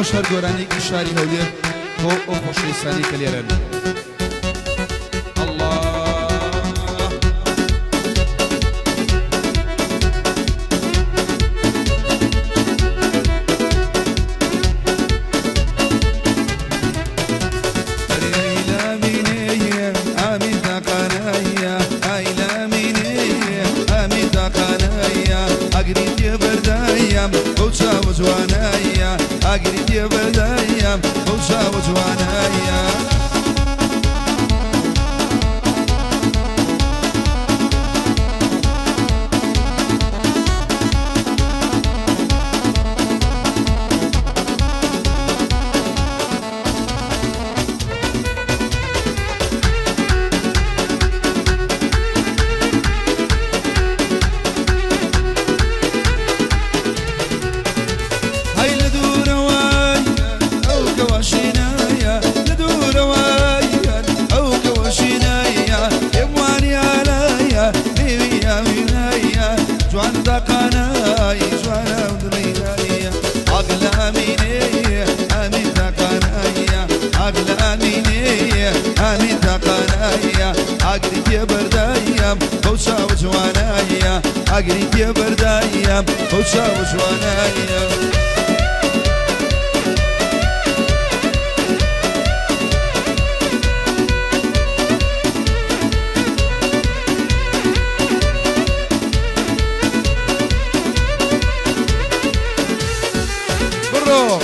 ئەوەش هەر گۆرانیەکی شاری هەولێر بۆ ئەو خۆشەویستانەی کە لێرەن. اللە. ئاگری تێبەردایم بەو چاوە جوانایە. هەی لە دوورەوەی ئەو کەواشینایە لە دوورەوەی ئەو کەواشینایە پێم وانیانایە نێوی ئاوینایە جوان تاقانای جوانە و دڵینایە ئاغ لە ئامینێ ئامین تاقانایە ئاغ لە ئامینێ ئامین تاقانایە ئاگری تێبەردایم بەو چاوە جوانایە ئاگری تێبەردایم بەو چاوە جوانایە. بڕۆ.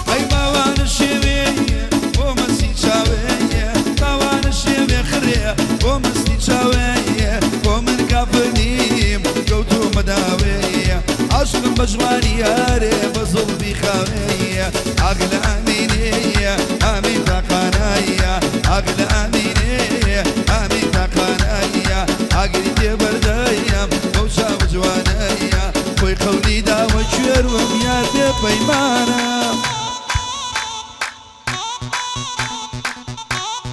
ئەی باوانە شێوێ بۆ مەستی چاوێ باوانە شێوێ خرێ بۆ مەستی چاوێ بۆ من کافر نیم کەوتوومە داوێ عاشقم بە جوانی یارێ بە زوڵفی خاوێ ئاخ لە ئامینێ ئامین تاقانایە ئاخ لە ئامینێ ئامین تاقانایە ئاگری تێبەردایم بەو چاوە جوانەیە خۆی قەولی داوە کوێر وەم یار بێ پەیمانە.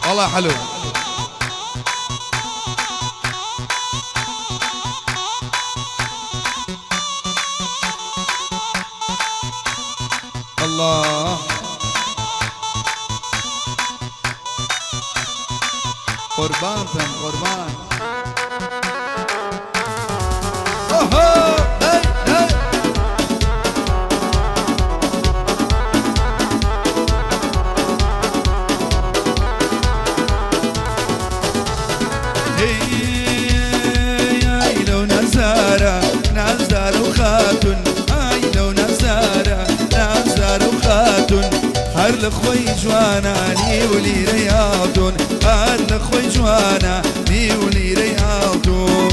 وەڵا حەلو. اللە. قوربانتم قوربان. هەر لە خۆی جوانە نیو لیرەی ئاڵتون هەر لە خۆی جوانە نیو لیرەی ئاڵتون.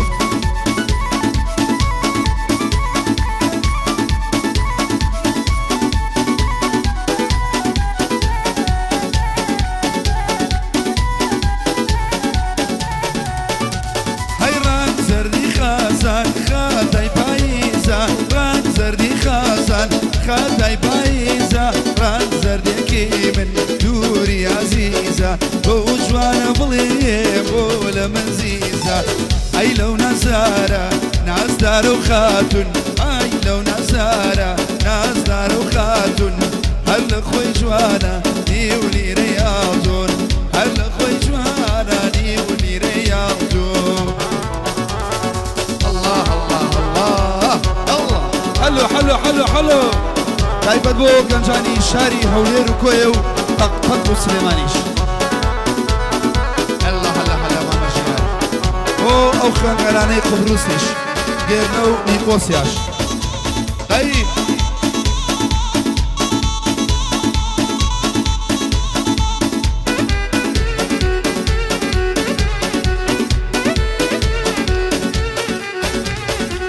هەی ڕەنگ زەردی خازان خاتای پاییزە ڕەنگ زەردی خازان خاتای پاییزە ڕەنگ زەردێکی من دووری ئازیزە بۆ جوانە بڵێ بۆ لە من زیزە ئەی لەو نازارە نازدارە و خاتون ئای لەو نازارە نازدارە و خاتون هەر لە خۆی جوانە نیو لیرەی ئاڵتون هەر لە خۆی جوانە نیو لیرەی ئاڵتون. الله الله الله الله حلو حلو حلو حلو تایبەت بۆ گەنجانی شاری هەولێر و کۆیە و تەق تەق و سلێمانیش. هەلا هەلا هەلا مامە ژیار بۆ ئەو خوێندکارانەی قوبروسیش گێرنە و نیکۆسیاش ئەی.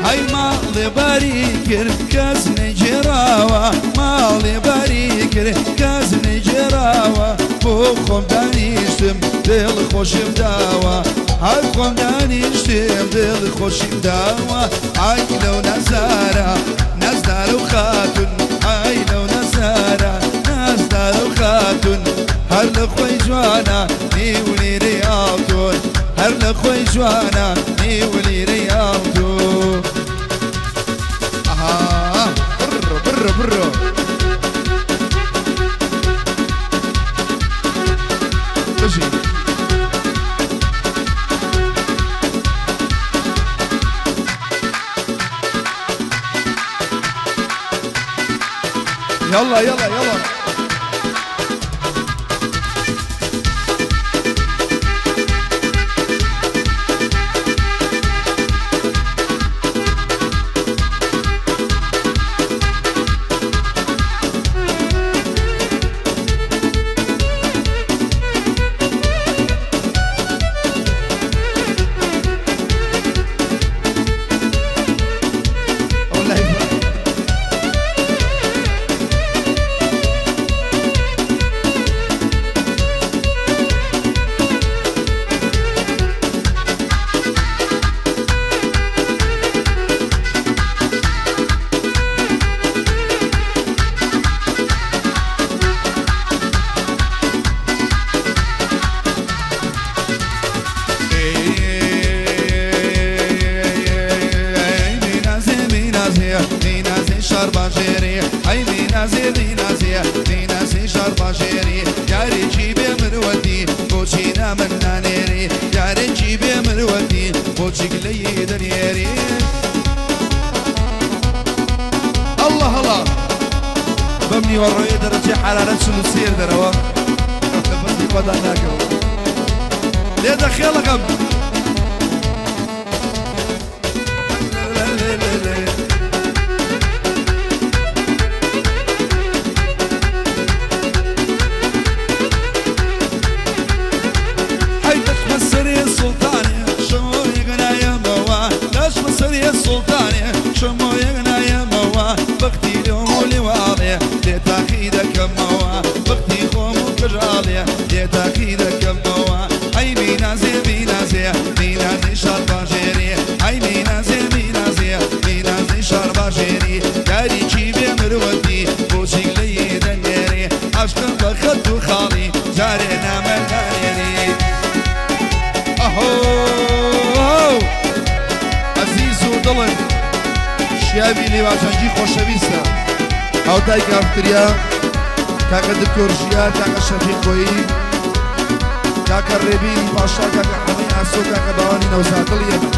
هەی ماڵێ باری کرد کەس نەیگێڕاوە ماڵێ باری کرد کەس نەیگێ. گێڕاوە بۆ خۆم دانیشتم دڵ خۆشیم داوە هەر خۆم دانیشتم دڵ خۆشیم داوە ئای لەو نازدارە نازدارە و خاتون ئای لەو نازدارە نازدارە و خاتون هەر لە خۆی جوانە نیو لیرەی ئاڵتون هەر لە خۆی جوانە نیو لیرەی ئاڵتون ئەها بڕۆ بڕۆ بڕۆ. بژی. يلا يلا يلا. الله الله بەم نیوەڕۆیە دەرەجەی حرارەت 43 دەرەوە لە بەستی خۆدا ناکەوە لێ دەخێڵەکەم. حەی دەچمە سەرێ سوڵتانێ شەمۆیەک نایەمەوە دەچمە سەرێ سوڵتانێ شەمۆیەک نایەمەوە بەختی لۆم و لێواڵێ لێ تاقی دەکەمەوە بەختی خۆم و کەژاڵێ لێ تاقی دەکەمەوە ئەی بینازێ بینازێ بینازێ شارباژێرێ ئەی بینازێ بینازێ بینازێ شارباژێری یاریکی بێ مروەتی بۆچی لێی دەنێرێ عاشقم بە خەت و خاڵی جارێ نامە نانێری. ئەهۆ ئەزیز و دڵن شیاوی لێواجەنگی خۆشەویستە هاوتای کافتریا کاکە دکتۆر ژیار کاکە شەفیق خۆیی کاکە ڕێبینی پاشا کاکە حەمەی ئاسۆ کاکە باوانی نەوزاد دڵی ئێمە.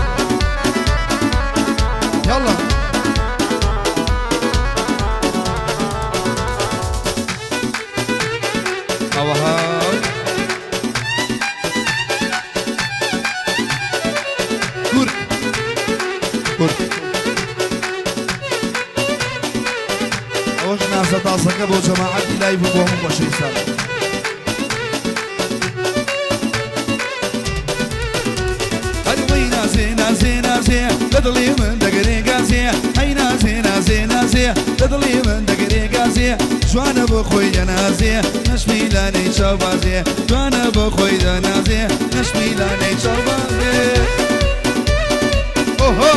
یاڵڵا ئەوەها کورد کورد ئەوەش نازە تازەکە بۆ جەماعەتی لای بوو بۆ هەموو خۆشەویستان. هەروەی نازێ نازێ نازێ لە دڵی من دەگرێ گازێ هەی نازێ نازێ نازێ لە دڵی من دەگرێ گازێ جوانە بۆ خۆی دەنازێ نەشمیلانەی چاوبازێ جوانە بۆ خۆی دەنازێ نەشمیلانەی چاوبازێ. ئۆهۆ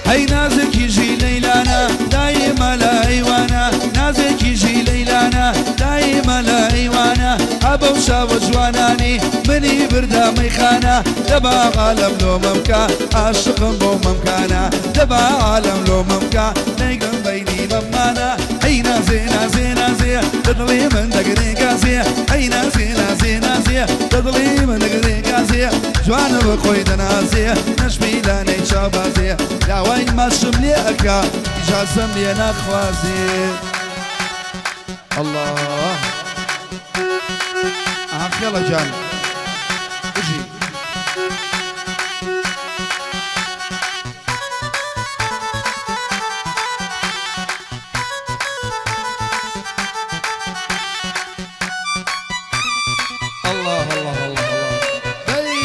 هەی نازێکی ژی لەیلانە دایمە لە ئەیوانە نازێکی ژی لەیلانە دایمە لە ئەیوانە ئەبە و چاوە جوانانی منی بردە مەیخانە دەبا عالەم لۆ مەمکە عاشقم بۆ مەمکانە دەبا عالەم لۆ مەمکە نەیگەم بەینی مەمانە هەی نازێ نازێ نازێ لە دڵی من دەگرێ گازێ هەی نازێ نازێ نازێ لە دڵی من دەگرێ گازێ جوانە بە خۆی دەنازێ نەشمیلانەی چاوبازێ داوای ماچم لێ ئەکا ئیجازەم لێ ناخوازێ. الله. ئەها. خێڵە گیان بژی. اللە اللە اللە اللە دەی.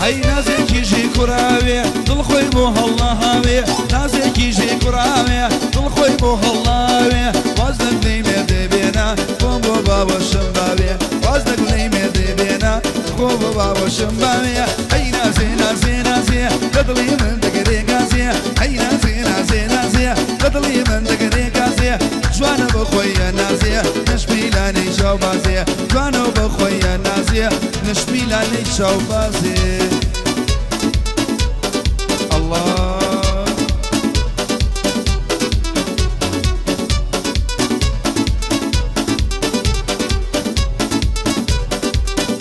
ئەی نازێکی ژی کوڕاوێ دڵ خۆی بۆ هەڵناهاوێ نازێکی ژی کوڕاوێ دڵ خۆی بۆ هەڵناوێ واز لە گلەی مێردێ بێنە خۆم بۆ باوەشم باوێ واز لە گلەی مێردێ بێنە خۆ بۆ باوەشم باوێ ئەی نازێ نازێ نازێ لە دڵی من دەگرێ گازێ ئەی نازێ نازێ نازێ لە دڵی من دەگرێ گازێ جوانە بۆ خۆیە نازێ نەشمیلانەی چاوبازێ جوانە و بە خۆیە نازێ نەشمیلانەی چاوبازێ ئەڵڵا.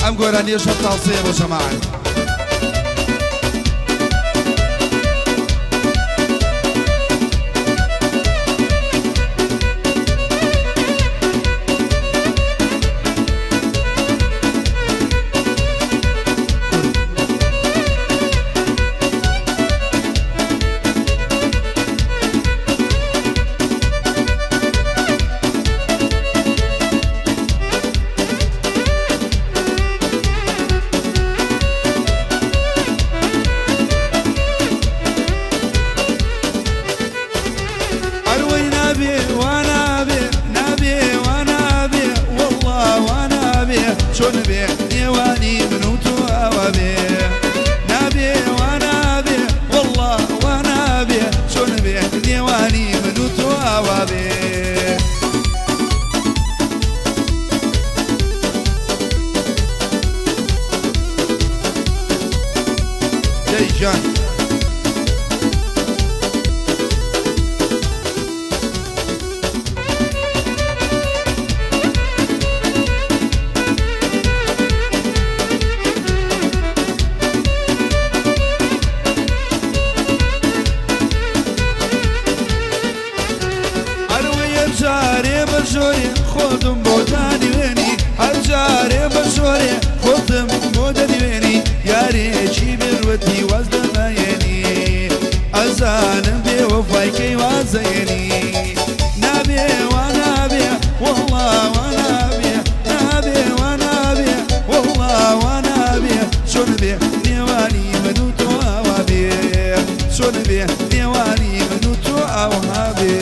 ئەم گۆرانیەش هەر تازەیە بۆ جەماعەت. ئەروەی نابێ وا نابێ نابێ وا نابێ وەڵڵا وا نابێ چۆن بێ نێوانی من و تۆ ئاوا بێ نابێ وا نابێ وەڵڵا وا نابێ چۆن بێ نێوانی من و تۆ ئاوا بێ. دەی گیان. ئەروەیە جارێ بە ژۆرێ خۆتم بۆ دادوێنی هەر جارێ بە ژۆرێ خۆتم بۆ دەدوێنی یارێکی بروەتی واز دەمایێنی ئەزانم بێ وەفای کەی وازەیەنی نابێ وا نابێ وەڵا وا نابێ نابێ وا نابێ وەڵا وا نابێ چۆن بێ نێوانی من و تۆ ئاوا بێ چۆن بێ نێوانی من و تۆ ئاوها بێ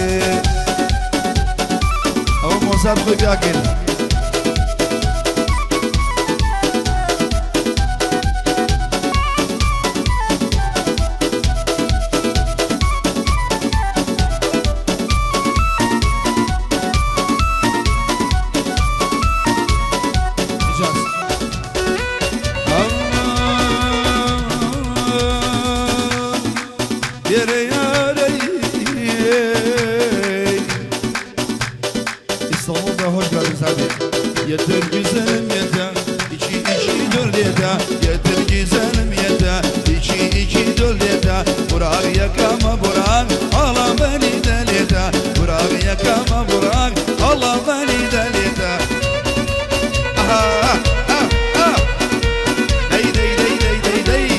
ئەوە مۆزارت خۆی پیاکرد. İstanbul'da hoş geldiniz abi. Yeter güzelim yeter. İki iki dört yeter. Yeter güzelim yeter. İki iki dört yeter. Burak yakama burak. Allah beni deli eder. Burak yakama burak. Allah beni deli eder. Aha, aha, aha. Dey dey dey dey dey dey.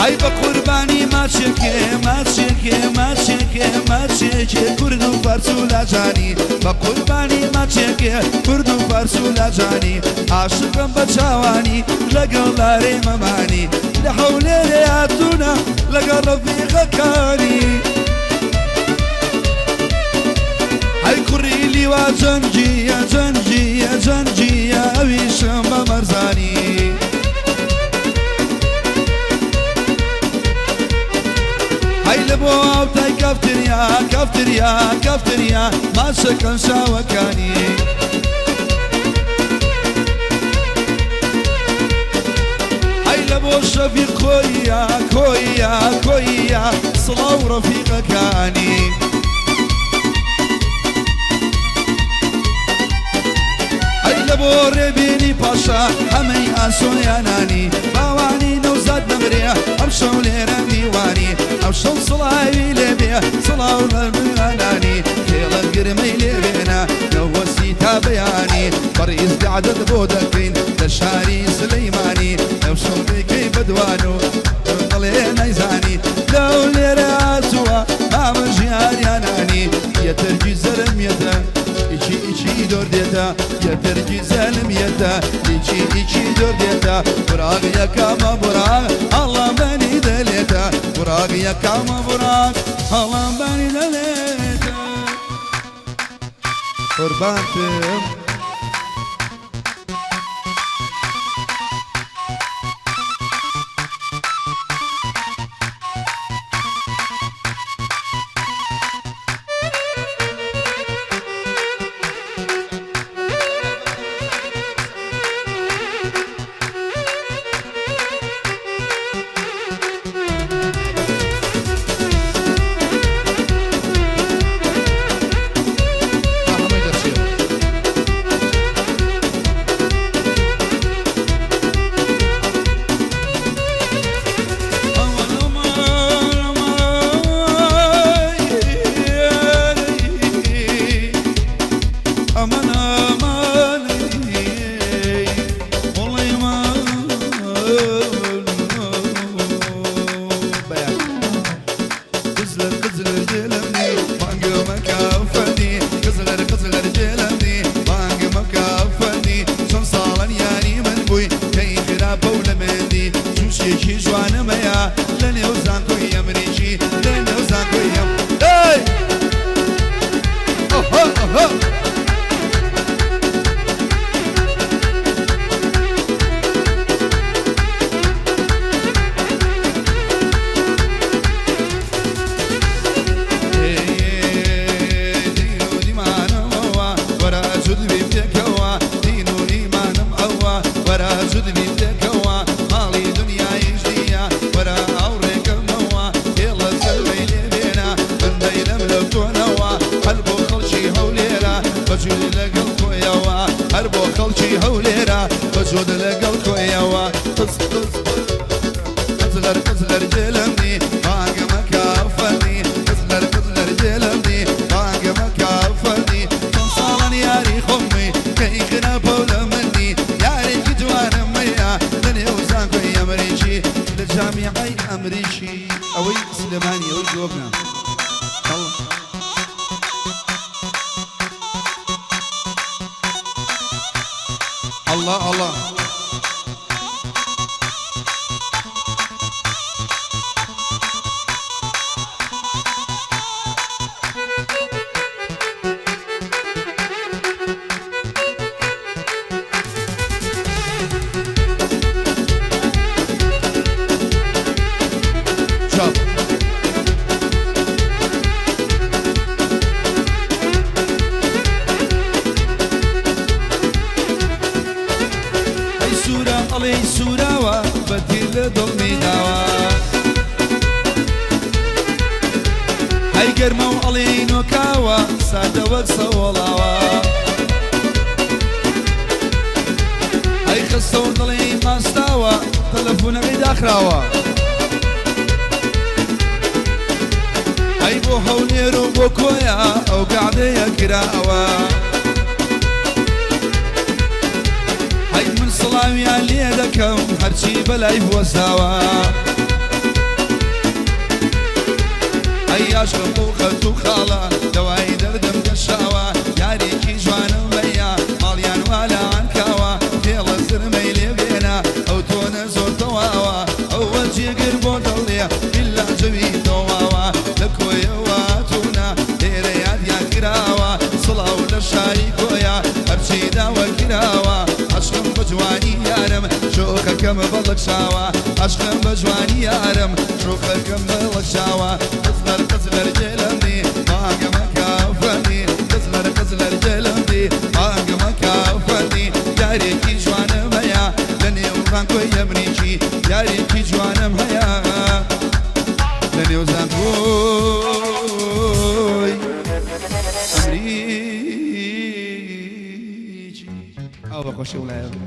ئەی بە قوربانی ماچێکێ ماچێکێ ماچێکێ ماچێکێ کورد و فارس و لاجانی بە قوربانی ماچێکێ کورد و فارس و لاجانی عاشقم بە چاوانی لەگەڵ لارەی مەمانی لە هەولێرێ هاتوونە لەگەڵ ڕەفیقەکانی ئەی کوڕی لیوا جەنگیە جەنگیە جەنگیە ئەویشم بە مەرزانی. ئەی لە بۆ ئاوتای کافتریا کافتریا کافتریا ماچەکەن شاوەکانی. ئەی لە بۆ شەفیق کۆیە کۆیە کۆیە سڵاو ڕەفیقەکانی. دەبۆ ڕێبینی پاشا هەمەی ئاسۆیانانی باوانی نەوزاد نەمرێ ئەمشەو لێرە میوانی ئەمشەو سڵاوی لێبێ سڵاو لە میوانانی خێڵە گرمەی لێبێنە نەوەسی تا بەیانی بەڕیز گەعدەت بۆ دەکەین لە شاری سلەیمانی ئەمشەو دەیکەی بەدوان و دڵێ نەیزانی لەو لێرە هاتووە مامە ژیاریانانی یەتەر گیزەرم یەتە ئیچی ئیچی دۆر دێتە یەتەر گیزەلم یەتە ئیچی ئیچی دۆر دێتە براغ یەکامە براغ ئەڵام بەنی دەلێتە براغ یەکامە براغ ئەڵام بەنی دەلێتە قوربانتم. شێولایە.